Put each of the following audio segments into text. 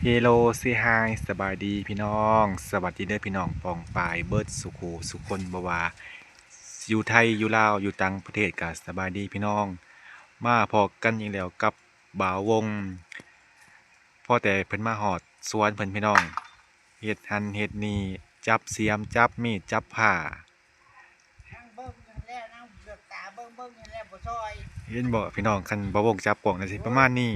Hello say hi ສະບາຍດີພີ່ນ້ອງ ສະຫວັດດີເດີພີ່ນ້ອງປ້ອງປາຍເບິດສູ່ຄູ່ສູ່ຄົນ ບໍ່ວ່າຢູ່ໄທ ຢູ່ລາວ ຢູ່ຕ່າງປະເທດ ກະສະບາຍດີພີ່ນ້ອງ. ມາພໍ້ກັນອີກແລ້ວກັບບ່າວວົງ ພໍ້ແຕ່ເພິ່ນມາຮອດສວນເພິ່ນພີ່ນ້ອງ ເຮັດຫັ້ນເຮັດນີ້ ຈັບສຽມ ຈັບມີດ ຈັບພ້າ ນັ່ງເບິ່ງຢູ່ຫັ້ນແຫຼະ ນັ່ງເຫຼືອກຕາເບິ່ງ ເບິ່ງຢູ່ຫັ້ນແຫຼະ ບໍ່ຊ່ອຍ. ເຫັນບໍ່ພີ່ນ້ອງ ຄັນບ່າວວົງຈັບກ້ອງນະຊິປະມານນີ້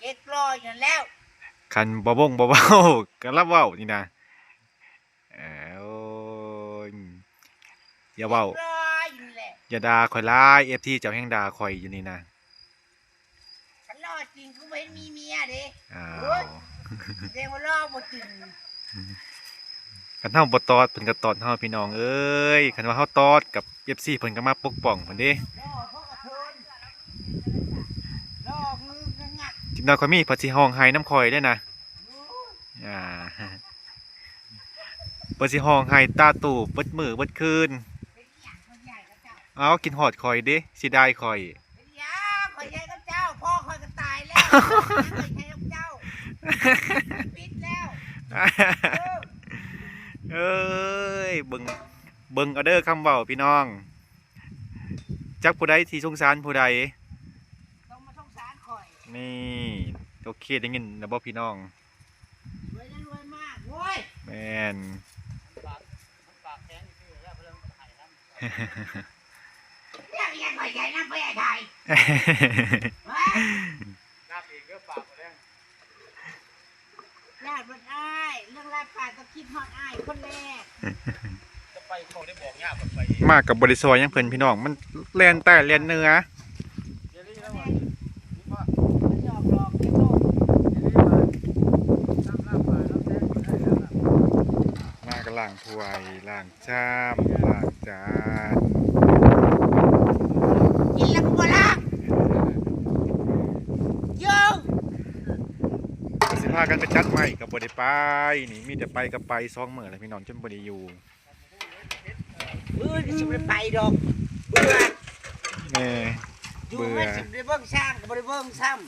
ເກັກລໍຢູ່ຫັ້ນແຫຼ້ວ. ຄັນບ່າວວົງບໍ່ເວົ້າ ກະລາວເວົ້ານີ້ນະ. ເອີຍ ຢ່າເວົ້າ ເກັກລໍຢູ່ຫັ້ນແຫຼະ. ຢ່າດ່າຂ້ອຍຫຼາຍ ເອັຟຊີ ເຈົ້າແຮ່ງດ່າຂ້ອຍຢູ່ນີ້ນະ. ຄັນຫຼໍ່ຈິງຄືບໍ່ເຫັນມີເມຍເດ້. ອ້າວ ໂອ້ຍ ແສດງວ່າຫຼໍ່ບໍ່ຈິງ. ຄັນເຮົາບໍ່ຕອດ ເພິ່ນກໍຕອດເຮົາ ພີ່ນ້ອງເອີຍ. ຄັນວ່າເຮົາຕອດກັບ ເອັຟຊີ ເພິ່ນກໍມາປົກປ້ອງເພິ່ນເດ້. ຫຼໍ່ພໍກະເທີນ ຫຼໍ່ຄືງະງັກ. ຈັກໜ້ອຍຂ້ອຍມີ ເພິ່ນຊິຮ້ອງໄຫ້ນຳຂ້ອຍເດ້ນະ. ໂອ້ຍ ອ່າ ເພິ່ນຊິຮ້ອງໄຫ້ຕາຕູບເບິດມື້ເບິດຄືນ. ເປັນອີ່ຫຍັງ ເພິ່ນຢາກ ເອົາ ຄິດຮອດຂ້ອຍເດ້ ເສຍດາຍຂ້ອຍ. ເປັນຫຍັງ ຂ້ອຍໃຫຍ່ກວ່າເຈົ້າ ພໍ່ຂ້ອຍກໍຕາຍແລ້ວ ຂ້ອຍໃຫຍ່ກວ່າເຈົ້າ ປິດແລ້ວ. ເອີຍ ເອີຍ ເບິ່ງ ເບິ່ງເອົາເດີຄຳເວົ້າພີ່ນ້ອງ ຈັກຜູ້ໃດຊິສົງສານຜູ້ໃດ ຕ້ອງມາສົງສານຂ້ອຍ. ນີ້ ໂອເຄ ໄດ້ຍິນແລ້ວບໍ່ພີ່ນ້ອງ? ລວຍແລ້ວ ລວຍມາກ ໂອ້ຍ ແມ່ນ. ຢາກ ຢາກ ຂ້ອຍໃຫຍ່ນຳ ຂ້ອຍໃຫຍ່ໄທ ຮະ ລາບອີກເດີ ປາກບໍ່ແດງ. ລາບລົດອ້າຍ ເລື່ອງລາບປາກຕ້ອງຄິດຮອດອ້າຍຄົນແລກ. ຈະໄປ ເຂົາໄດ້ບອກຍາກໄປ ມາກໍບໍ່ໄດ້ຊ່ອຍຫຍັງເພິ່ນພີ່ນ້ອງ ມັນແລ່ນໃຕ້ແລ່ນເໜືອ. ມາກໍລ້າງຖ້ວຍ ລ້າງຊາມ ລ້າງຈານ. ກິນແລ້ວກໍບໍ່ລ້າງ ໂຢ ກໍຊິພາກັນໄປຕັດໄມ້ກໍບໍ່ໄດ້ໄປ. ນີ້ມີແຕ່ໄປກໍໄປ ສອງມື້ແລ້ວພີ່ນ້ອງ ຈົນບໍ່ໄດ້ຢູ່. ມື້ນີ້ຊິບໍ່ໄດ້ໄປດອກ ເບື່ອ ແມ່ ຢູ່ ເບື່ອ ເພິ່ນຊິໄດ້ເບິ່ງຊ້າງກໍບໍ່ໄດ້ເບິ່ງຊ້ຳ.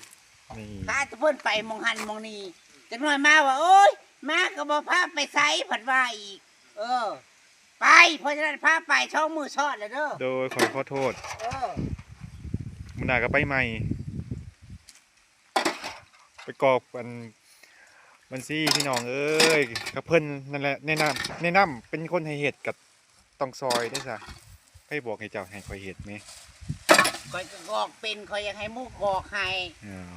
ນີ້ ພາແຕ່ເພິ່ນໄປໝ່ອງຫັ້ນໝ່ອງນີ້ ຈັກໜ້ອຍມາວ່າ ໂອ້ຍ ມາກໍບໍ່ພາໄປໃສ ພັດວ່າອີກ. ເອີ ໄປ ເພາະສະນັ້ນພາໄປສອງມື້ຊ້ອນແລ້ວເດີ. ໂດຍ ຂໍ ຂໍໂທດ ເອີ ມື້ໜ້າກໍໄປໃໝ່. ໄປກອກອັນບັນຊີພີ່ນ້ອງເອີຍ ກັບເພິ່ນນັ້ນແຫຼະ ແນະນຳ ແນະນຳ ເປັນຄົນໃຫ້ເຮັດກໍຕ້ອງຊ່ອຍເດ້ຊະ. ໃຜບອກໃຫ້ເຈົ້າໃຫ້ຂ້ອຍເຮັດແມ? ຂ້ອຍກໍກອກເປັນ ຂ້ອຍຢາກໃຫ້ໝູ່ກອກໃຫ້. ເອົາ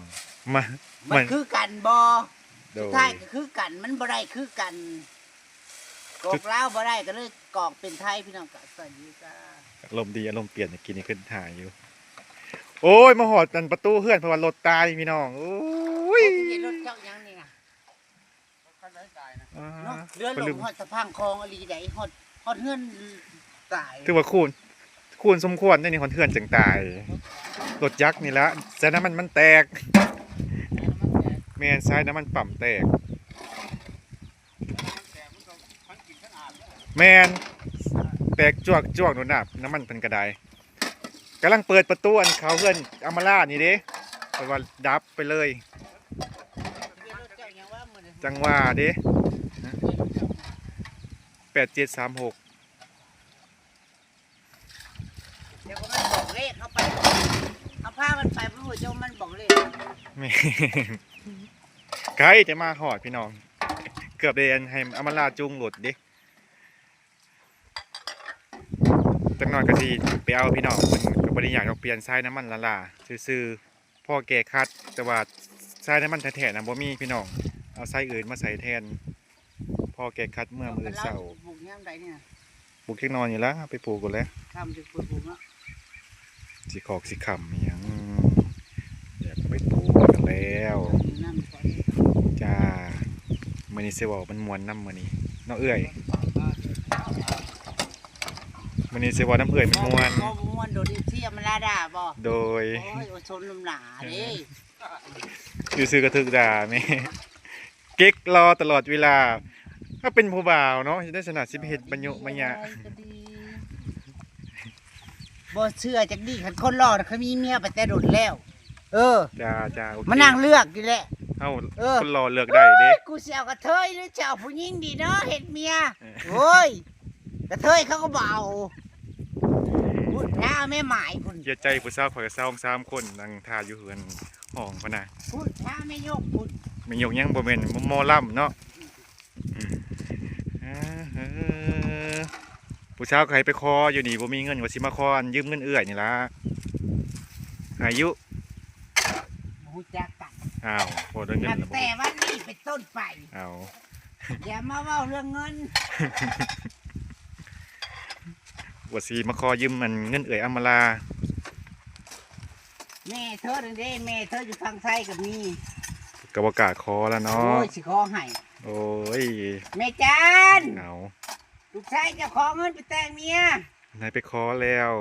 ມາ ມັນຄືກັນບໍ່? ໂດຍ ສຸດທ້າຍກໍຄືກັນ ມັນບໍ່ໄດ້ຄືກັນ. ກອກລາວບໍ່ໄດ້ ກໍເລີຍກອກເປັນໄທພີ່ນ້ອງ. ກໍສະຫວັດດີຈ້າ. ອາລົມດີ ອາລົມປ່ຽນ ກິນນີ້ຂຶ້ນຖ່າຍຢູ່. ໂອ້ຍ ມາຮອດອັນປະຕູເຮືອນ ເພາະວ່າລົດຕາຍພີ່ນ້ອງ. ໂອ້ຍ ໂອ້ຍ ລົດເຈົ້າຫຍັງນີ້ນະ? ອ່າ ເນາະ ເຮືອນຫຼົງຮອດສະພັງຄອງອີ່ຫຼີໃດ ຮອດ ຮອດເຮືອນຕາຍ. ຖືວ່າຄູນ ຄູນສົມຄວນເດ້ນີ້ ຮອດເຮືອນຈັ່ງຕາຍ. ລົດຈັກນີ້ລະ ສາຍນ້ຳມັນມັນແຕກ. ແມ່ນ ສາຍນ້ຳມັນປ້ຳແຕກ. ແມ່ນ ແຕກຈວກໆ ໂດນນ້ຳ ນ້ຳມັນເພິ່ນກໍໄດ້. ກຳລັງເປີດປະຕູອັນເຂົ້າເຮືອນອຳມາລານີ້ເດ້ ເພິ່ນວ່າດັບໄປເລີຍ. ຈັ່ງວ່າເດ້ ແປດເຈັດສາມຫົກ. ດຽວມັນບອກເລກ ເຮົາໄປ ເຮົາພາມັນໄປ ບໍ່ຮູ້ຈັກມັນບອກເລກ. ແມ່ນ ໃກ້ຈະມາຮອດພີ່ນ້ອງ ເກືອບໄດ້ອັນໃຫ້ອຳມາລາຈູງລົດເດ້. ຈັກໜ້ອຍກໍຊິໄປເອົາພີ່ນ້ອງ ເພິ່ນກໍບໍ່ໄດ້ຍາກດອກ ປ່ຽນສາຍນ້ຳມັນລ້າໆຊື່ໆ ພໍແກ້ຂັດ. ແຕ່ວ່າສາຍນ້ຳມັນແທ້ໆນະບໍ່ມີພີ່ນ້ອງ ເອົາສາຍອື່ນມາໃສ່ແທນ. ພໍແກ້ຂັດເມື່ອມື້ເຊົ້າ. ປູກຍາມໃດນີ້ນະ? ປູກຈັກໜ່ອຍນີ້ລະ ເອົາໄປປູກພຸ້ນແຫຼະ ຄ່ຳຈຶ່ງປູກເນາະ. ຊິຄອກຊິຄ່ຳອີ່ຫຍັງ ຢາກໄປປູກກັນແລ້ວ. ຢູ່ນຳກ່ອນ ຈ້າ. ມື້ນີ້ຊິເວົ້າມັນມ່ວນນຳມື້ນີ້ເນາະເອື້ອຍ. ມື້ນີ້ຊິເວົ້ານຳເອື້ອຍມັນມ່ວນ. ບໍ່ ບໍ່ມ່ວນໂດດ ເອັຟຊີ ອຳມາລາດ່າບໍ່? ໂດຍ. ໂອ້ຍ ອົດທົນນຳຫຼາເດ້. ຢູ່ຊື່ກໍຖືກດ່າແມ່. ເກັກລໍຕະຫຼອດເວລາ. ຖ້າເປັນຜູ້ບ່າວເນາະ ໃນສະໜະຊິໄປເຮັດມະຍຸມະຍະ. ບໍ່ເຊື່ອຈັກດີ ຄັນຄົນຫຼໍ່ນະ ເຄີຍມີເມຍໄປແຕ່ດົນແລ້ວ. ເອີ ຈ້າ ຈ້າ ໂອເຄ ມານັ່ງເລືອກຢູ່ແຫຼະ. ເອົ້າ ເອີ ຄົນຫຼໍ່ເລືອກໄດ້ເດ້. ໂອ້ຍ ກູຊິເອົາກະເທີຍ ຫຼືຊິເອົາຜູ້ຍິງດີເນາະເຮັດເມຍ? ເອີ ໂອ້ຍ ກະເທີຍເຂົາກະບໍ່ເອົາ. ພຸ້ນ ຖ້າແມ່ໝາຍພຸ້ນ ເສຍໃຈ ຜູ້ສາວຂ້ອຍກະສອງສາມຄົນ ນັ່ງຖ້າຢູ່ເຮືອນຫ້ອງພຸ້ນນະ. ພຸ້ນ ຖ້າແມ່ຍົກພຸ້ນ ແມ່ຍົກຍັງບໍ່ແມ່ນໝໍລຳເນາະ. ເອີ ຜູ້ສາວກະໃຫ້ໄປຂໍຢູ່ນີ້ ບໍ່ມີເງິນ ວ່າຊິມາຂໍ ອັນ ຢືມເງິນເອື້ອຍນີ້ລະ ໃຫ້ຢູ່. ບໍ່ຮູ້ຈັກກັນ. ອ້າວ ບໍ່ໄດ້ເງິນ ນັບແຕ່ວັນນີ້ເປັນຕົ້ນໄປ ອ້າວ ຢ່າມາເວົ້າເລື່ອງເງິນ. ວ່າຊິມາຂໍຢືມ ອັນ ເງິນເອື້ອຍອຳມາລາ. ແມ່ເທີນັ້ນເດ້ ແມ່ເທີຢູ່ຝັ່ງໄທກະມີ ກະບໍ່ກ້າຂໍລະເນາະ. ໂອ້ຍ ຊິຂໍໃຫ້. ໂອ້ຍ ແມ່ຈັນ ເອົາ ລູກຊາຍເຈົ້າຂໍເງິນໄປແຕ່ງເມຍ ໃຫ້ໄປຂໍແລ້ວ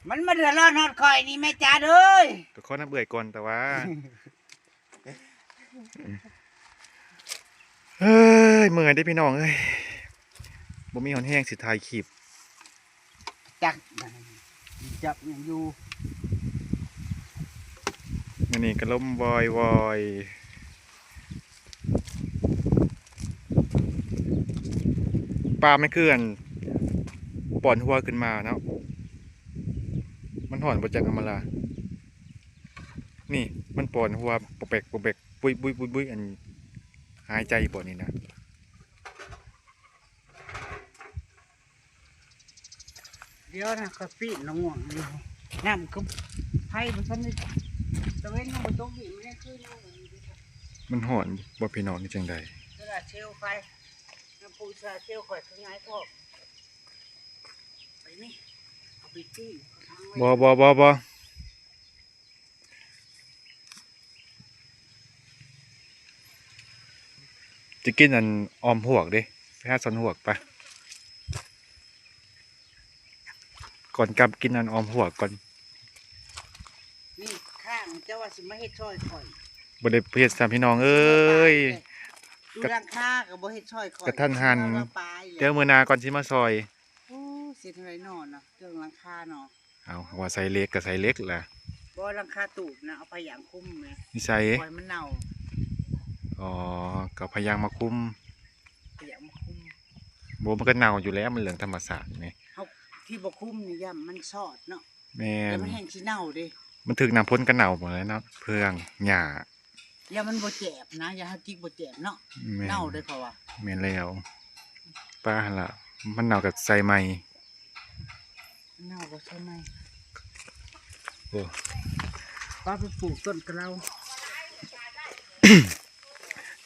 ມັນມາເດືອດຮ້ອນຮອດຂ້ອຍນີ້ ແມ່ຈັນເອີຍ. ກະຂໍນຳເອື້ອຍກ່ອນ ແຕ່ວ່າ ເຮີ້ຍ ເມື່ອຍເດ້ພີ່ນ້ອງເອີຍ ບໍ່ມີຮອດແຮງຊິຖ່າຍຄລິບ. ຈັກ ຈັບຫຍັງຢູ່. ອັນນີ້ກະລົມວອຍໆ ປາມັນຄື ອັນ ປ່ອນຫົວຂຶ້ນມາເນາະ. ມັນຮ້ອນບໍ່ຈັກ ອຳມາລາ. ນີ້ມັນປ່ອນຫົວປອກແປກປອກແປກ ປຸ້ຍໆໆ ອັນ ຫາຍໃຈບໍ່ນີ້ນະ. ດຽວນະ ຂ້ອຍປີ້ນໝາກມ່ວງຢູ່ ນ້ຳກະ ໄຟມັນທັນໄດ້ ຕາເວັນຍັງບໍ່ຕົກ ນີ້ມັນຍັງຄືຢູ່. ມັນຮ້ອນບໍ່ພີ່ນ້ອງ ຫຼືຈັ່ງໃດ? ໂຊລາເຊວໄຟ ນ້ຳພຸ້ນໂຊລາເຊວຂ້ອຍຄືຫງາຍທ້ອງ. ໄປນີ້ ເອົາໄປປີ້ງ ບໍ່ ບໍ່ ບໍ່ ບໍ່. ຈະກິນອັນ ອອມຫວກເດ້ ໄປຫາສອນຫວກປະ. ກ່ອນກັບກິນອັນ ອອມຫວກກ່ອນ. ນີ້ຂ້າງເຈົ້າວ່າຊິມາເຮັດຊ່ອຍຂ້ອຍ ບໍ່ໄດ້ເຮັດຊ້ຳພີ່ນ້ອງເອີຍ. ຢູ່ຫຼັງຄາກະບໍ່ເຮັດຊ່ອຍຂ້ອຍ ກະທັນຫັນ. ເດີ ມື້ໜ້າກ່ອນຊິມາຊ່ອຍ. ໂອ້ ຊິເຮັດຈັ່ງໃດນໍເນາະ ເລື່ອງຫຼັງຄາເນາະ. ເອົາ ວ່າໃສ່ເຫຼັກກະໃສ່ເຫຼັກລະ. ບໍ່ ຫຼັງຄາຕູບນະ ເອົາຜ້າຢາງຄຸມແມ. ຢູ່ໃສ? ປ່ອຍມັນເນົ່າ. ອໍ ກະເອົາຜ້າຢາງມາຄຸມ. ຜ້າຢາງມາຄຸມ. ບໍ່ ມັນກະເນົ່າຢູ່ແລ້ວ ມັນເລື່ອງທຳມະຊາດນີ້. ເຮົາທີ່ບໍ່ຄຸມນີ້ຢ້ານມັນຊອດເນາະ. ແມ່ນ ແລ້ວມັນແຮ່ງຊິເນົ່າເດ້. ມັນຖືກນ້ຳຝົນກະເນົ່າໝົດແລ້ວເນາະ ເຟືອງ ຫຍ້າ. ຢ້ານມັນບໍ່ແຈບນະ ຢ້ານເຮົາຈິກບໍ່ແຈບເນາະ. ແມ່ນ ເນົ່າເດ້ເຂົາວ່າ. ແມ່ນແລ້ວ ປາຫັ້ນລະ ມັນເນົ່າກະໃສ່ໃໝ່. ເນົ່າກະໃສ່ໃໝ່. ໂອ້ ປາໄປປູກຕົ້ນກະເລົາ.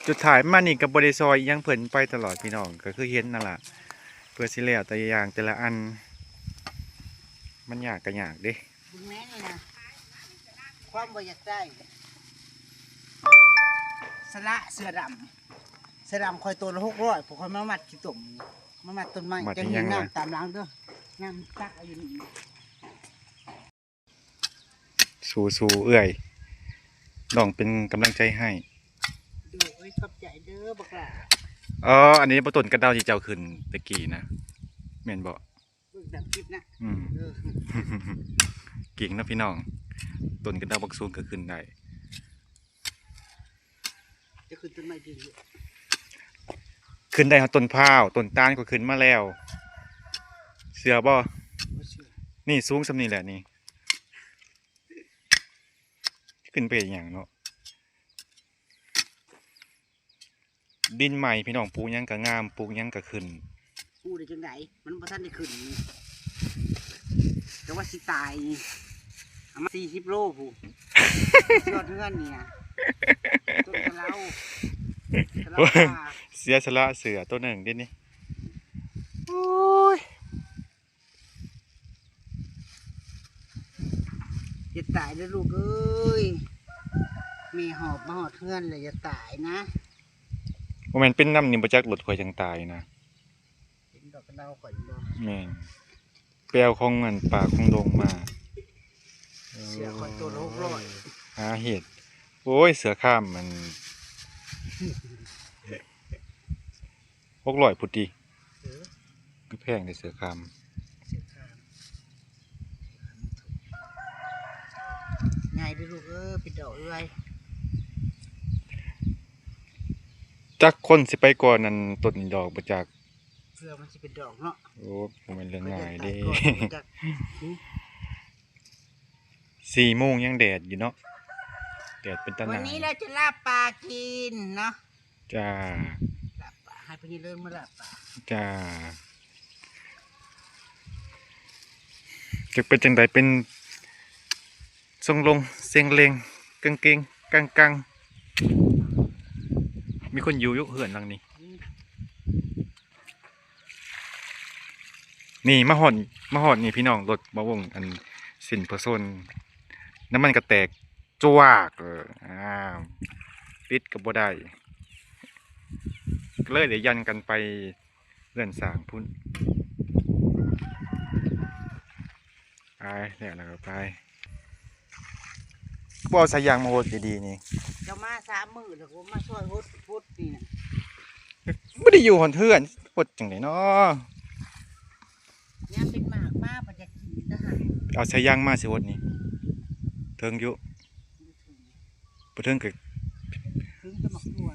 ສຸດທ້າຍມານີ້ກະບໍ່ໄດ້ຊ່ອຍອີ່ຫຍັງເພິ່ນ ໄປຕະຫຼອດພີ່ນ້ອງ ກະຄືເຫັນນັ້ນລະ ເພື່ອຊິແລ້ວແຕ່ຢ່າງແຕ່ລະອັນ ມັນຍາກກະຍາກເດ້. ເບິ່ງແມ່ນີ້ນະ ຄວາມບໍ່ຢາກໄດ້ ສະລະເສືອດຳ ເສືອດຳຂ້ອຍໂຕລະຫົກຮ້ອຍ ພວກຂ້ອຍມາມັດຂີ້ຕົມ ມາມັດຕົ້ນໄມ້. ຈະມີນ້ຳຕາມຫຼັງເດີ ນ້ຳຕັກເອົາຢູ່ນີ້. ສູ້ໆ ເອື້ອຍ ນ້ອງເປັນກຳລັງໃຈໃຫ້. ໂດຍ ຂອບໃຈເດີບັກຫຼ້າ. ອໍ ອັນນີ້ບໍ່ຕົ້ນກະເດົາທີ່ເຈົ້າຂຶ້ນຕະກີ້ນະ ແມ່ນບໍ່? ເບິ່ງຕາມຄລິບນະ. ອືມ ເອີ ເກັ່ງເນາະພີ່ນ້ອງ ຕົ້ນກະເດົາບັກສູງກະຂຶ້ນໄດ້. ຈະຂຶ້ນຕົ້ນໄມ້ດີຢູ່ ຂຶ້ນໄດ້ຮອດຕົ້ນພ້າວ ຕົ້ນຕານກະຂຶ້ນມາແລ້ວ ເຊື່ອບໍ່? ບໍ່ເຊື່ອ. ນີ້ສູງສ່ຳນີ້ແຫຼະນີ້ ຂຶ້ນໄປເຮັດຫຍັງເນາະ. ດິນໃໝ່ພີ່ນ້ອງ ປູກຫຍັງກະງາມ ປູກຫຍັງກະຂຶ້ນ. ປູໄດ້ຈັ່ງໃດ ມັນບໍ່ທັນໄດ້ຂຶ້ນ ແຕ່ວ່າຊິຕາຍ ເອົາມາສີ່ສິບໂລພຸ້ນ ຮອດເຮືອນນີ້ນະ. ຕົ້ນກະເລົາ ກະເລົາປ່າ ເສຍສະລະເສືອໂຕໜຶ່ງເດນີ້. ໂອ້ຍ ຢ່າຕາຍເດີລູກເອີຍ ແມ່ຫອບມາຮອດເຮືອນແລ້ວ ຢ່າຕາຍນະ. ບໍ່ແມ່ນເປັນນຳນີ້ບໍ່ຈັກ ລົດຂ້ອຍຈັ່ງຕາຍນະ. ເຫັນດອກກະເດົາຂ້ອຍບໍ່? ແມ່ນ ໄປເອົາຂອງອັນປ່າຂອງດົງມາ. ເສືອຂ້ອຍໂຕລະຫົກຮ້ອຍ ຫາເຮັດ. ໂອ້ຍ ເສືອຄາມມັນຫົກຮ້ອຍພຸ້ນຕິ. ເອີ ຄືແພງເດ້ເສືອຄາມ. ເສືອຄາມ ໃຫຍ່ເດີລູກເອີຍ ເປັນດອກເອື້ອຍ. ຈັກຄົນຊິໄປກ່ອນອັນຕົ້ນນີ້ດອກບໍ່ຈັກ ເພື່ອມັນຊິເປັນດອກເນາະ. ໂອ້ ບໍ່ແມ່ນເລື່ອງງ່າຍເດ້. ໄປເດີນສາຍກ່ອນບໍ່ຈັກ. ຫືມ ສີ່ໂມງຍັງແດດຢູ່ເນາະ ແດດເປັນຕາໜາວ. ວັນນີ້ເຮົາຈະລາບປາກິນເນາະ. ຈ້າ ລາບປາ ໃຫ້ພະຍາເລີນມາລາບປາ. ຈ້າ ຈັກເປັນຈັ່ງໃດ ເປັນຊົງລົງເຊັງເລັງ ກາງເກງກາງກັງ ມີຄົນຢູ່ຢູ່ເຮືອນຫຼັງນີ້. ນີ້ມາຮອດ ມາຮອດນີ້ພີ່ນ້ອງ ລົດບ່າວວົງ ອັນເສັ້ນພະຊົນ ນ້ຳມັນກະແຕກຈວາກ ເອີ ອ້າວ ຕິດກະບໍ່ໄດ້ ກະເລີຍໄດ້ຢັນກັນໄປເຮືອນສ້າງພຸ້ນ. ໄປ ແລ້ວລະກະໄປ. ບໍ່ເອົາສາຍຢາງມາຫົດດີໆນີ້? ເຈົ້າມາສາມມື້ແລ້ວ ກໍມາຊ່ອຍຫົດ ຫົດນີ້ນະ. ບໍ່ໄດ້ຢູ່ຮອດເຮືອນ ຫົດຈັ່ງໃດເນາະ? ຍາມເປັນໝາກມາ ພັດຢາກກິນນະ. ເອົາສາຍຢາງມາຊິຫົດນີ້ ເຖິງຢູ່? ບໍ່ເຖິງ ບໍ່ເຖິງກະ ເຖິງແຕ່ໝາກຖົ່ວ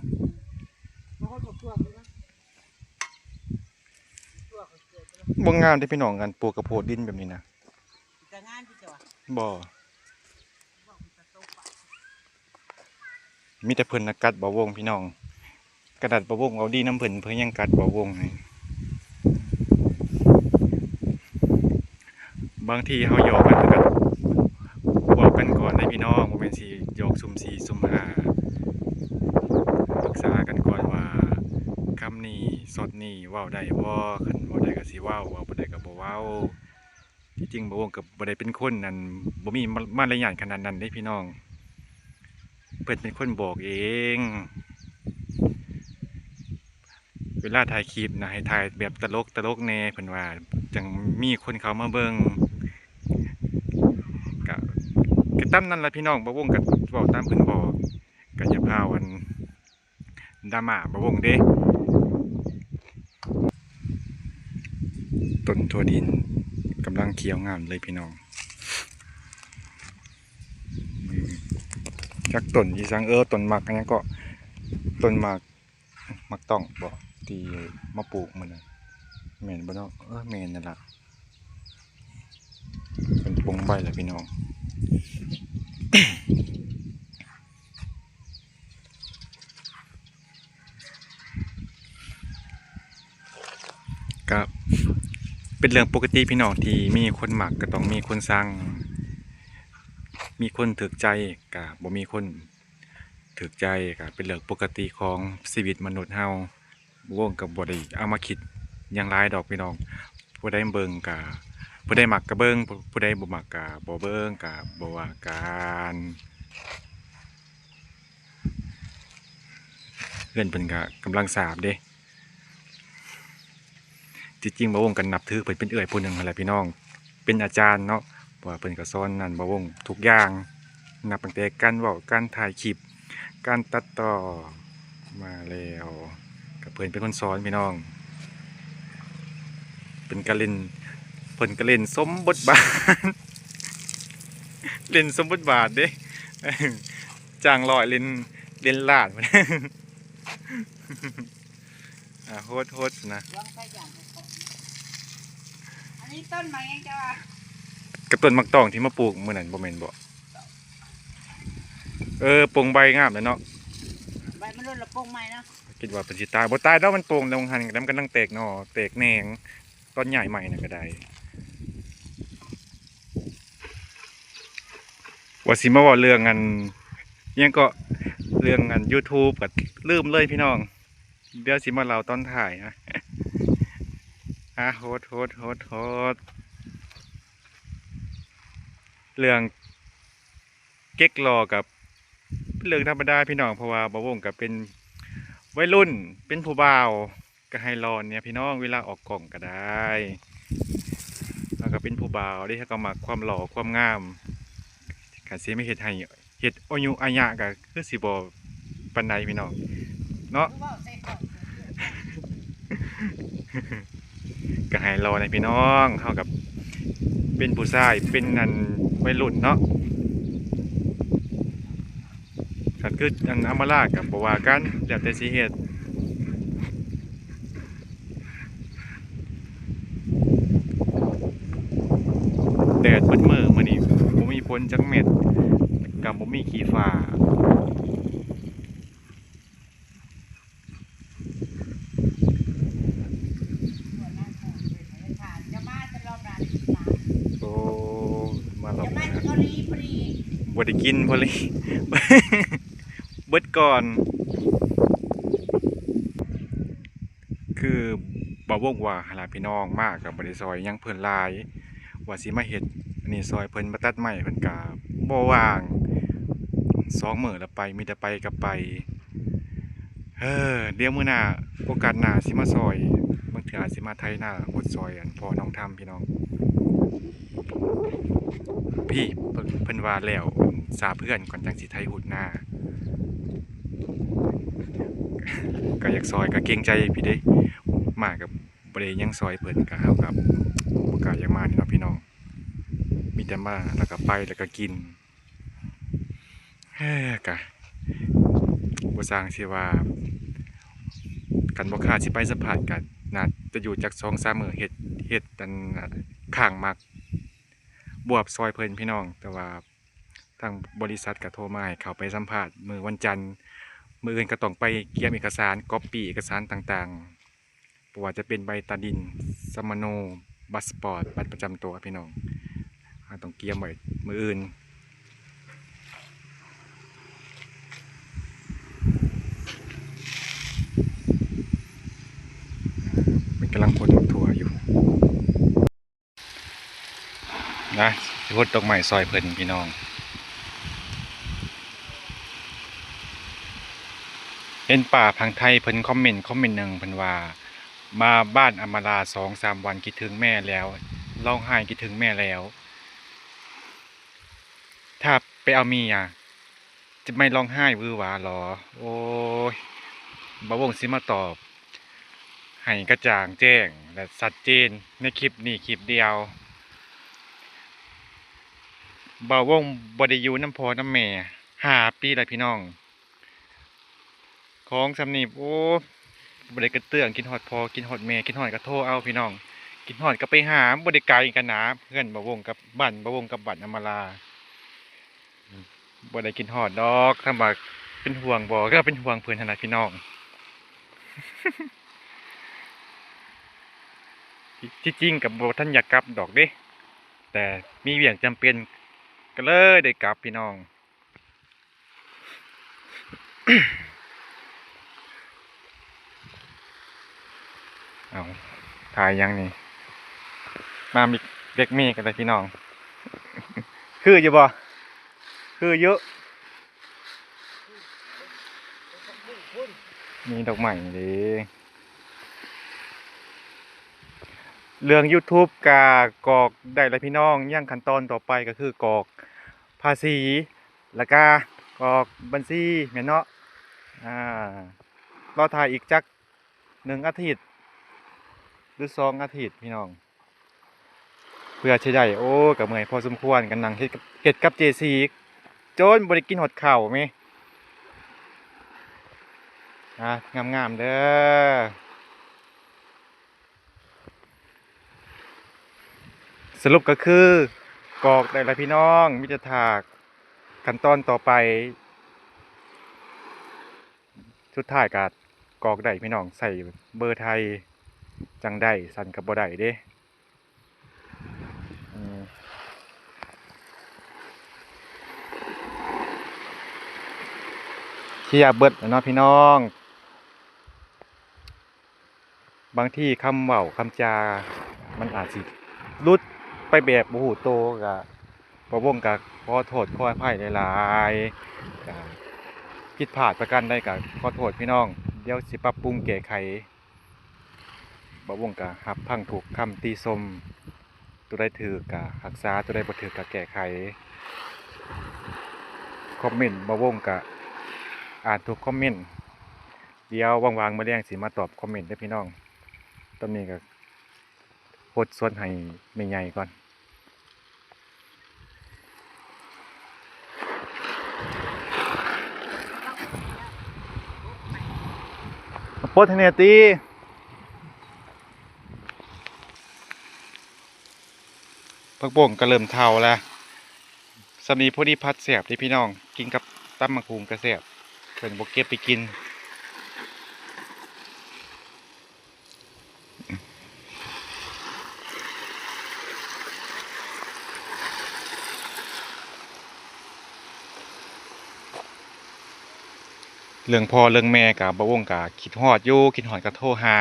ມາຫົດໝາກຖົ່ວພຸ້ນນະ. ບໍ່ງາມເດ້ພີ່ນ້ອງ ອັນປູກກະໂພດດິນແບບນີ້ນະ. ຈະງາມຢູ່ ບໍ່ ມີແຕ່ເພິ່ນນະກັດບ່າວວົງພີ່ນ້ອງ ຂະໜາດບ່າວວົງເວົ້າດີນຳເພິ່ນ ເພິ່ນຍັງກັດບ່າວວົງໃຫ້. ບາງທີເຮົາຫຍອກກັນ ເຮົາກະເວົ້າກັນກ່ອນເດ້ພີ່ນ້ອງ ບໍ່ແມ່ນຊິຫຍອກສຸ່ມສີ່ສຸ່ມຫ້າ ປຶກສາກັນກ່ອນວ່າ ຄຳນີ້ ຊັອດນີ້ ເວົ້າໄດ້ບໍ່? ຄັນເວົ້າໄດ້ກະຊິເວົ້າ ເວົ້າບໍ່ໄດ້ກະບໍ່ເວົ້າ. ທີ່ຈິງບ່າວວົງກະບໍ່ໄດ້ເປັນຄົນອັນ ບໍ່ມີມາ ມາລະຍາດຂະໜາດນັ້ນເດ້ພີ່ນ້ອງ ເພິ່ນເປັນຄົນບອກເອງ. ເວລາຖ່າຍຄລິບນະ ໃຫ້ຖ່າຍແບບຕະຫຼົກຕະຫຼົກແດ່ ເພິ່ນວ່າ ຈັ່ງມີຄົນເຂົ້າມາເບິ່ງ. ກະ ກະຕາມນັ້ນລະພີ່ນ້ອງ ບ່າວວົງກະເວົ້າຕາມເພິ່ນບອກ ກະຢ່າພາວອັນ ດຣາມາບ່າວວົງເດ້. ຕົ້ນຖົ່ວດິນກຳລັງຂຽວງາມເລີຍພີ່ນ້ອງ. ອືມ ຈັກຕົ້ນອີສັງ ເອີ ຕົ້ນໝາກອັນຫຍັງເກາະ ຕົ້ນໝາກ ໝາກຕ້ອງບໍ ທີ່ມາປູກມື້ນັ້ນ ແມ່ນບໍ່ເນາະ? ເອີ ແມ່ນນັ້ນລະ. ເປັນປົງໃບລະພີ່ນ້ອງ. ກະເປັນເລື່ອງປົກກະຕິພີ່ນ້ອງ ທີ່ມີຄົນມັກກະຕ້ອງມີຄົນຊັງ ມີຄົນຖືກໃຈ ກະບໍ່ມີຄົນຖືກໃຈ ກະເປັນເລື່ອງປົກກະຕິຂອງຊີວິດມະນຸດເຮົາ. ວົງກະບໍ່ໄດ້ເອົາມາຄິດຫຍັງຫຼາຍດອກພີ່ນ້ອງ ຜູ້ໃດເບິ່ງກະ ຜູ້ໃດມັກກະເບິ່ງ ຜູ້ໃດບໍ່ມັກກະບໍ່ເບິ່ງ ກະບໍ່ວ່າກັນ. ເຮືອນເພິ່ນກະກຳລັງສາບເດ້. ທີ່ຈິງບ່າວວົງກະນັບຖືເພິ່ນເປັນເອື້ອຍຜູ້ໜຶ່ງຫັ້ນແຫຼະພີ່ນ້ອງ ເປັນອາຈານເນາະ ເພາະວ່າເພິ່ນກະສອນນັ້ນບ່າວວົງທຸກຢ່າງ ນັບຕັ້ງແຕ່ການເວົ້າ ການຖ່າຍຄລິບ ການຕັດຕໍ່ມາແລ້ວ ກະເພິ່ນເປັນຄົນສອນພີ່ນ້ອງ. ເພິ່ນກະຫຼິ້ນ ເພິ່ນກະຫຼິ້ນສົມບົດບາດ ຫຼິ້ນສົມບົດບາດເດ້ ຈ້າງຮ້ອຍຫຼິ້ນ ຫຼິ້ນລ້ານ. ອ່າ ໂຫດໆນະ. ອັນນີ້ຕົ້ນໝາກຫຍັງເຈົ້າວ່າ? ກະຕົ້ນໝາກຕ້ອງທີ່ມາປູກມື້ນັ້ນບໍ່ແມ່ນບໍ? ເອີ ປົງໃບງາມແລ້ວເນາະ ໃບມັນຫຼົ່ນລະປົງໃໝ່ເນາະ. ຄິດວ່າເພິ່ນຊິຕາຍ ບໍ່ຕາຍດອກ ມັນປົງແລ້ວຫັ້ນ ກະກຳລັງແຕກໜໍ່ແຕກແໜງ ຕອນຍ້າຍໃໝ່ນັ້ນກະໄດ້. ວ່າຊິມາເວົ້າເລື່ອງອັນ ຫຍັງເກາະ ເລື່ອງອັນ YouTube ກະລືມເລີຍພີ່ນ້ອງ ດຽວຊິມາເລົ່າຕອນທ້າຍນະ. ອ່າ ໂຫດໆໆໆ ເລື່ອງເກັກຫຼໍ່ກະເປັນເລື່ອງທຳມະດາພີ່ນ້ອງ ເພາະວ່າບ່າວວົງກະເປັນໄວລຸ້ນ ເປັນຜູ້ບ່າວ ກະໃຫ້ຫຼໍ່ແດ່ພີ່ນ້ອງ ເວລາອອກກ້ອງກະໄດ້ ເຮົາກະເປັນຜູ້ບ່າວເດ້ ເຮົາກະມັກຄວາມຫຼໍ່ຄວາມງາມ ຄັນຊິມາເຮັດໃຫ້ ເຮັດອາຍຸອາຍະກະຄືຊິບໍ່ປານໃດພີ່ນ້ອງເນາະ. ກະໃຫ້ຫຼໍ່ແດ່ພີ່ນ້ອງ ເຮົາກະເປັນຜູ້ຊາຍ ເປັນອັນໄວລຸ້ນເນາະ. ຄັນຄືອັນອຳມາລາກະບໍ່ວ່າກັນ ແລ້ວແຕ່ຊິເຮັດ ເບິດມື້ມື້ນີ້ ບໍ່ມີຝົນຈັກເມັດ ກະບໍ່ມີຂີ້ຟ້າ. ໂອ້ ມາລອບໜ້າ ບໍ່ໄດ້ກິນພໍດີ ເບິດກ່ອນ. ຄືບ່າວວົງວ່າຫັ້ນລະພີ່ນ້ອງ ມາກະບໍ່ໄດ້ຊ່ອຍຫຍັງເພິ່ນຫຼາຍ ວ່າຊິມາເຮັດອັນນີ້ຊ່ອຍເພິ່ນ ມາຕັດໄມ້ ເພິ່ນກະບໍ່ວ່າງ ສອງມື້ລະໄປ ມີແຕ່ໄປກັບໄປ. ເອີ ດຽວມື້ໜ້າ ໂອກາດໜ້າຊິມາຊ່ອຍ ບາງເທື່ອອາດຊິມາໄຖນາ ຫົດຊ່ອຍອັນພໍ່ນ້ອງທຳພີ່ນ້ອງ. ພີ້ ເພິ່ນ ເພິ່ນວ່າແລ້ວສາບເຮືອນກ່ອນ ຈັ່ງຊິໄຖຫົດນາ ກະຢາກຊ່ອຍ ກະເກງໃຈພີ້ເດ້ ມາກະບໍ່ໄດ້ຫຍັງຊ່ອຍເພິ່ນ ກະເຮົາກະບໍ່ກ້າຢາກມານີ້ເນາະພີ່ນ້ອງ ມີແຕ່ມາ ແລ້ວກະໄປ ແລ້ວກະກິນ. ເອີ ກະບໍ່ຊ່າງຊິວ່າ ຄັນບໍ່ຄ່າຊິໄປສຳພາດ ກະໜ້າຈະຢູ່ຈັກສອງສາມມື້ ເຮັດ ເຮັດອັນ ຂ້າງໝາກບວບຊ່ອຍເພິ່ນພີ່ນ້ອງ. ແຕ່ວ່າທາງບໍລິສັດກະໂທມາໃຫ້ເຂົ້າໄປສຳພາດມື້ວັນຈັນ ມື້ອື່ນກະຕ້ອງໄປກຽມເອກະສານ ກັອບປີ້ເອກະສານຕ່າງໆ ບໍ່ວ່າຈະເປັນໃບຕາດິນ, ສຳມະໂນ, ບັດສະປອດ, ບັດປະຈຳຕົວພີ່ນ້ອງ ເຮົາຕ້ອງກຽມໄວ້ມື້ອື່ນ. ເພິ່ນກຳລັງຂົນໝາກຖົ່ວຢູ່. ນະ ຊິຫົດດອກໄມ້ຊ່ອຍເພິ່ນພີ່ນ້ອງ. ເຫັນປ້າຝັ່ງໄທເພິ່ນຄອມເມັນ ຄອມເມັນໜຶ່ງ ເພິ່ນວ່າ ມາບ້ານອຳມາລາສອງສາມວັນ ຄິດເຖິງແມ່ແລ້ວ ຮ້ອງໄຫ້ຄິດເຖິງແມ່ແລ້ວ. ຖ້າໄປເອົາເມຍ ຈະໄມ່ຮ້ອງໄຫ້ຫວືຫວາຫຼໍ? ໂອ້ຍ ບ່າວວົງຊິມາຕອບໃຫ້ກະຈ່າງແຈ້ງ ແລະ ຊັດເຈນໃນຄລິບນີ້ຄລິບດຽວ. ບ່າວວົງບໍ່ໄດ້ຢູ່ນຳພໍ່ນຳແມ່ຫ້າປີແລ້ວພີ່ນ້ອງ. ຂອງສ່ຳນີ້ ໂອ້ ບໍ່ໄດ້ກະເຕືອງ ຄິດຮອດພໍ່ ຄິດຮອດແມ່ ຄິດຮອດກະໂທເອົາພີ່ນ້ອງ ຄິດຮອດກະໄປຫາ ບໍ່ໄດ້ໄກກັນນາ ເຮືອນບ່າວວົງກັບ ບ້ານບ່າວວົງກັບບ້ານອຳມາລາ. ບໍ່ໄດ້ຄິດຮອດດອກ ຖາມວ່າເປັນຫ່ວງບໍ່ ກະເປັນຫ່ວງເພິ່ນຫັ້ນລະພີ່ນ້ອງ. ທີ່ ທີ່ຈິງກະບໍ່ທັນຢາກກັບດອກເດ້ ແຕ່ມີວຽກຈຳເປັນ ກະເລີຍໄດ້ກັບພີ່ນ້ອງ. ເອົາ ຖ່າຍຫຍັງນີ້ ມາເດັກເມກະໄດ້ພີ່ນ້ອງ. ຄືຢູ່ບໍ່? ຄືຢູ່ ມີດອກໄມ້ເດ້. ເລື່ອງຢູທູບກະກອກໄດ້ແລ້ວພີ່ນ້ອງ ຍັງຂັ້ນຕອນຕໍ່ໄປກະຄືກອກພາສີ ແລ້ວກະກອກບັນຊີແມ່ນເນາະ. ອາ ລໍຖ້າອີກຈັກໜຶ່ງອາທິດ ຫຼື ສອງອາທິດພີ່ນ້ອງ ເພື່ອຊິໄດ້. ໂອ້ ກະເມື່ອຍພໍສົມຄວນ ກະນັ່ງເຮັດ ເຮັດກັບເຈຊີ ຈົນບໍ່ໄດ້ກິນຮອດເຂົ້າແມ. ອາ ງາມໆເດີ. ສະຫຼຸບກະຄື ກອກໄດ້ລະພີ່ນ້ອງ ມີແຕ່ຖ້າຂັ້ນຕອນຕໍ່ໄປ. ສຸດທ້າຍກະກອກໄດ້ພີ່ນ້ອງ ໃສ່ເບີໄທຈັ່ງໄດ້ ຊັ້ນກະບໍ່ໄດ້ເດ້. ອືມ ເຄຍເບິດແລ້ວເນາະພີ່ນ້ອງ. ບາງທີຄຳເວົ້າຄຳຈາມັນອາດຊິຫຼຸດໄປແບບບໍ່ຮູ້ໂຕ ກະ ບ່າວວົງກະຂໍໂທດຂໍອະໄພຫຼາຍໆ. ກະຜິດພາດປະການໃດກະຂໍໂທດພີ່ນ້ອງ ດຽວຊິປັບປຸງແກ້ໄຂ. ບ່າວວົງກະຮັບຟັງທຸກຄຳຕິຊົມ ໂຕໃດຖືກກະຮັກສາ ໂຕໃດບໍ່ຖືກກະແກ້ໄຂ. ຄອມເມັນບ່າວວົງກະອ່ານທຸກຄອມເມັນ. ດຽວວ່າງໆມື້ແລງຊິມາຕອບຄອມເມັນເດີພີ່ນ້ອງ. ຕອນນີ້ກະຫົດສວນໃຫ້ແມ່ໃຫຍ່ກ່ອນ. ປົດໃຫ້ແດ່ຕິ. ພ ຜັກບົ້ງກໍເລີ່ມເຖົ້າແລ້ວ. ສ່ຳນີ້ພໍດີຜັດແຊບເດ້ພີ່ນ້ອງ, ກິນກັບຕຳໝາກຫຸ່ງກໍແຊບ. ເພິ່ນບໍ່ເກັບໄປກິນ. ເລື່ອງພໍ່ເລື່ອງແມ່ກະ ບ່າວວົງກະຄິດຮອດຢູ່, ຄິດຮອດກະໂທຫາ.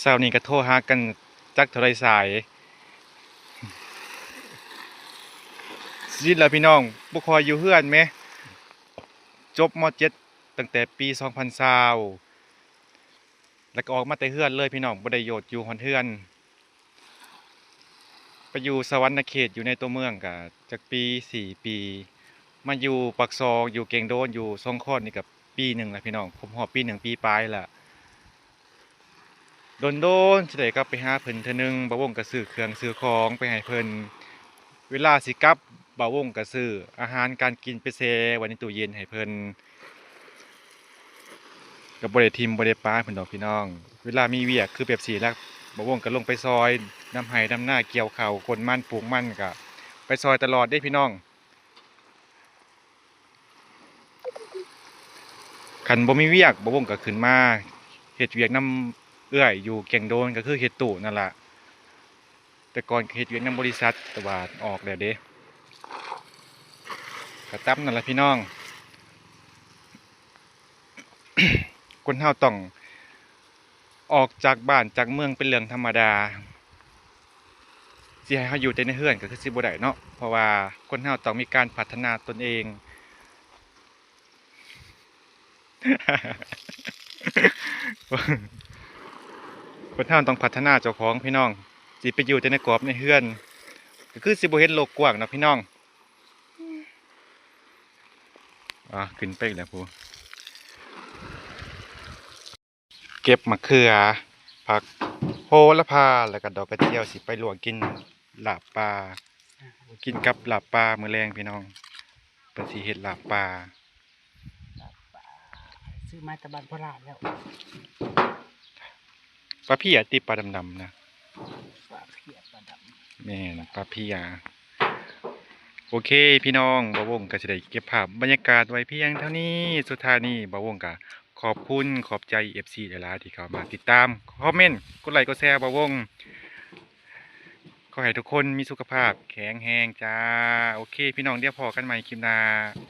ເຊົ້ານີ້ກະໂທຫາກັນຈັກເທົ່າໃດສາຍ. ຊິດແລ້ວພີ່ນ້ອງ, ບໍ່ຄ່ອຍຢູ່ເຮືອນແມ. ຈົບ ມ.ເຈັດ ຕັ້ງແຕ່ປີສອງພັນຊາວ ແລ້ວກໍອອກມາແຕ່ເຮືອນເລີຍພີ່ນ້ອງ, ບໍ່ໄດ້ໂຍດຢູ່ຮອດເຮືອນ. ໄປຢູ່ສະຫວັນນະເຂດ ຢູ່ໃນຕົວເມືອງກະຈັກປີ ສີ່ປີ, ມາຢູ່ປາກຊ່ອງ ຢູ່ແກ້ງໂດນ ຢູ່ສອງຄອນນີ້ກະປີໜຶ່ງລະພີ່ນ້ອງ, ຄົບຮອບປີໜຶ່ງ ປີປາຍລະ. ດົນໆຊິໄດ້ກັບໄປຫາເພິ່ນເທື່ອໜຶ່ງ, ບ່າວວົງກະຊື້ເຄື່ອງຊື້ຂອງໄປໃຫ້ເພິ່ນ. ເວລາຊິກັບ ບ່າວວົງກະຊື້ອາຫານການກິນໄປແຊ່ໄວ້ໃນຕູ້ເຢັນໃຫ້ເພິ່ນ. ກໍບໍ່ໄດ້ຖິ້ມບໍ່ໄດ້ປະເພິ່ນດອກພີ່ນ້ອງ. ເວລາມີວຽກຄືແບບຊີ້ລະ ບ່າວວົງກໍລົງໄປຊ່ອຍນຳໄຮ່ນຳນາ ກ່ຽວເຂົ້າ ກົນມັນ ປູກມັນ ກໍໄປຊ່ອຍຕະຫຼອດເດ້ພີ່ນ້ອງ. ຄັນບໍ່ມີວຽກ ບ່າວວົງກໍຂຶ້ນມາເຮັດວຽກນຳເອື້ອຍຢູ່ແກ້ງໂດນ ກໍຄືເຮັດຕູ້ນັ້ນລະ. ແຕ່ກ່ອນກໍເຮັດວຽກນຳບໍລິສັດ ແຕ່ວ່າອອກແລ້ວເດ້. ກໍຕາມນັ້ນລະພີ່ນ້ອງ, ຄົນເຮົາຕ້ອງອອກຈາກບ້ານຈາກເມືອງເປັນເລື່ອງທຳມະດາ. ຊິໃຫ້ເຮົາຢູ່ແຕ່ໃນເຮືອນກໍຄືຊິບໍ່ໄດ້ເນາະ, ເພາະວ່າຄົນເຮົາຕ້ອງມີການພັດທະນາຕົນເອງ. ຄົນເຮົາຕ້ອງພັດທະນາເຈົ້າຂອງພີ່ນ້ອງ, ຊິໄປຢູ່ແຕ່ໃນກອບໃນເຮືອນ ກໍຄືຊິບໍ່ເຫັນໂລກກວ້າງເນາະພີ່ນ້ອງ. ອາ ຂຶ້ນໄປອີກແລ້ວພຸ້ນ. ເກັບໝາກເຂືອ ຜັກໂຫລະພາ ແລ້ວກໍດອກກະຈຽວ ຊິໄປລວກກິນລາບປ່າ, ກິນກັບລາບປ່າມື້ແລງພີ່ນ້ອງ. ເພິ່ນຊິເຮັດລາບປ່າ. ປາ ຊື້ມາແຕ່ບ້ານໂຄລາດແລ້ວ. ປາເພຍຕິ ປາດຳໆນະ. ປາເພຍ ປາດຳ. ແມ່ນ ປາເພຍ. ໂອເຄພີ່ນ້ອງ, ບ່າວວົງກໍຊິໄດ້ເກັບພາບບັນຍາກາດໄວ້ພຽງເທົ່ານີ້. ສຸດທ້າຍນີ້ ບ່າວວົງກໍຂອບຄຸນຂອບໃຈເອັຟຊີຫຼາຍໆ ທີ່ເຂົ້າມາຕິດຕາມ, ຄອມເມັນ, ກົດໄລກ໌ ກົດແຊ ບ່າວວົງ. ຂໍໃຫ້ທຸກຄົນມີສຸຂະພາບແຂງແຮງຈ້າ. ໂອເຄພີ່ນ້ອງ, ດຽວພໍ້ກັນໃໝ່ຄລິບໜ້າ.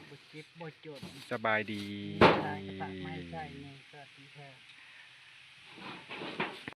ບໍ່ເຈັບບໍ່ຈົນ. ສະບາຍດີ. ມີຫຼາຍກໍຝາກມາໃຫ້ໃຊ້ແດ່. ສະຫວັດດີຄ່ະ.